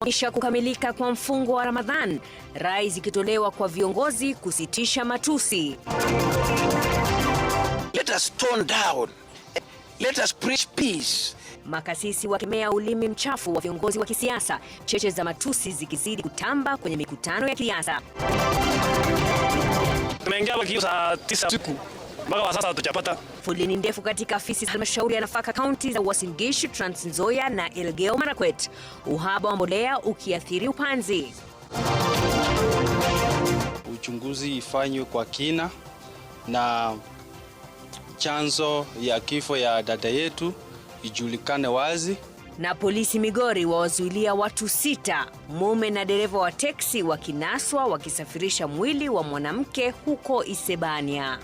Kisha kukamilika kwa mfungo wa Ramadhan, rai zikitolewa kwa viongozi kusitisha matusi. Let us tone down. Let us preach peace. Makasisi wakemea ulimi mchafu wa viongozi wa kisiasa, cheche za matusi zikizidi kutamba kwenye mikutano ya kisiasa. Tumeingia hapa saa 9 usiku mpaka wa sasa hatujapata. Foleni ndefu katika afisi za halmashauri ya nafaka kaunti za Uasin Gishu, Trans Nzoia na Elgeyo Marakwet, uhaba wa mbolea ukiathiri upanzi. Uchunguzi ifanywe kwa kina na chanzo ya kifo ya dada yetu ijulikane wazi. Na polisi Migori wawazuilia watu 6, mume na dereva wa teksi wakinaswa wakisafirisha mwili wa mwanamke huko Isebania.